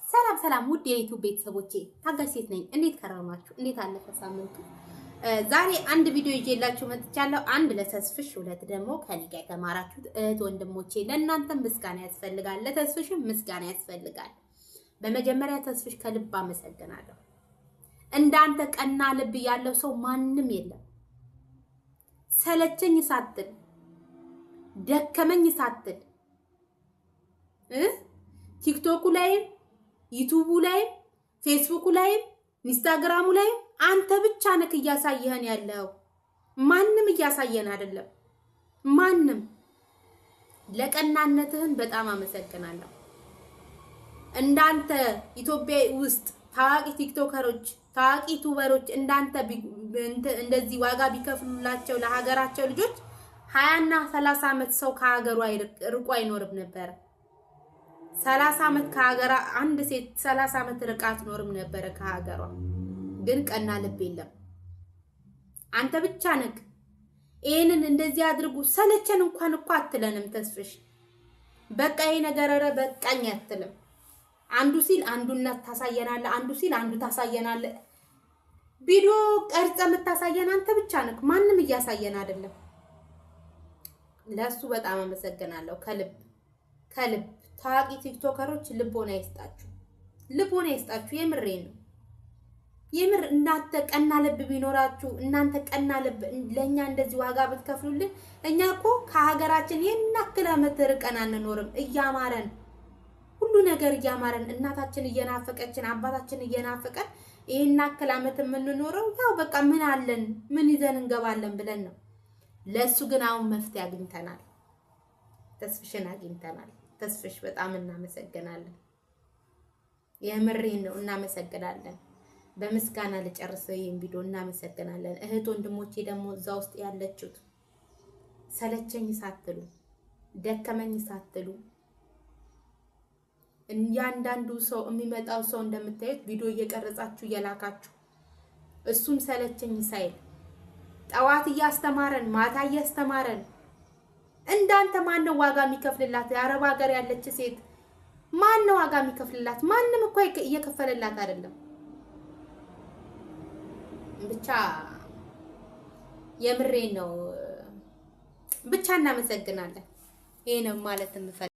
ሰላም ሰላም፣ ውድ የ YouTube ቤተሰቦቼ ታጋሽ ሴት ነኝ። እንዴት ከረማችሁ? እንዴት አለፈ ሳምንቱ? ዛሬ አንድ ቪዲዮ ይዤላችሁ መጥቻለሁ። አንድ ለተስፍሽ፣ ሁለት ደግሞ ከኔ ጋር የተማራችሁት እህት ወንድሞቼ፣ ለእናንተም ምስጋና ያስፈልጋል፣ ለተስፍሽም ምስጋና ያስፈልጋል። በመጀመሪያ ተስፍሽ ከልብ አመሰግናለሁ። እንዳንተ ቀና ልብ ያለው ሰው ማንም የለም። ሰለቸኝ ሳትል ደከመኝ ሳትል ቲክቶኩ ላይም ዩቱቡ ላይም ፌስቡኩ ላይም ኢንስታግራሙ ላይም አንተ ብቻ ነክ እያሳየህን ያለው፣ ማንም እያሳየን አይደለም። ማንም ለቀናነትህን በጣም አመሰግናለሁ። እንዳንተ ኢትዮጵያ ውስጥ ታዋቂ ቲክቶከሮች፣ ታዋቂ ዩቱበሮች እንዳንተ እንደዚህ ዋጋ ቢከፍሉላቸው ለሀገራቸው ልጆች 20ና 30 ዓመት ሰው ከሀገሩ ርቆ አይኖርም ነበረ። 30 ዓመት ከሀገሯ አንድ ሴት 30 ዓመት ርቃ አትኖርም ነበረ ከሀገሯ። ግን ቀና ልብ የለም። አንተ ብቻ ነክ ይሄንን እንደዚህ አድርጉ ሰለቸን እንኳን እኮ አትለንም። ተስፍሽ በቃ ይሄ ነገር ኧረ በቃኝ አትልም። አንዱ ሲል አንዱ እናት ታሳየናለህ፣ አንዱ ሲል አንዱ ታሳየናለህ። ቪዲዮ ቀርጸ የምታሳየን አንተ ብቻ ነክ፣ ማንም እያሳየን አይደለም። ለሱ በጣም አመሰግናለሁ ከልብ ከልብ። ታዋቂ ቲክቶከሮች ልቦና ይስጣችሁ፣ ልቦና ይስጣችሁ። የምሬ ነው። የምር እናንተ ቀና ልብ ቢኖራችሁ፣ እናንተ ቀና ልብ ለእኛ እንደዚህ ዋጋ ብትከፍሉልን፣ እኛ እኮ ከሀገራችን ይህን ያክል ዓመት ርቀን አንኖርም። እያማረን ሁሉ ነገር እያማረን፣ እናታችን እየናፈቀችን፣ አባታችን እየናፈቀን ይህን ያክል ዓመት የምንኖረው ያው በቃ ምን አለን ምን ይዘን እንገባለን ብለን ነው። ለእሱ ግን አሁን መፍትሄ አግኝተናል። ተስፍሽን አግኝተናል። ተስፍሽ በጣም እናመሰግናለን። የምሬን ነው፣ እናመሰግናለን። በምስጋና ልጨርሰው ይህን ቪዲዮ። እናመሰግናለን። እህት ወንድሞቼ ደግሞ እዛ ውስጥ ያለችሁት ሰለቸኝ ሳትሉ ደከመኝ ሳትሉ እያንዳንዱ ሰው የሚመጣው ሰው እንደምታዩት ቪዲዮ እየቀረጻችሁ እየላካችሁ እሱም ሰለቸኝ ሳይል ጠዋት እያስተማረን ማታ እያስተማረን፣ እንዳንተ ማን ነው ዋጋ የሚከፍልላት? የአረብ ሀገር ያለች ሴት ማን ነው ዋጋ የሚከፍልላት? ማንም እኮ እየከፈለላት አይደለም። ብቻ የምሬን ነው። ብቻ እናመሰግናለን። ይሄ ነው ማለት የምፈልገው።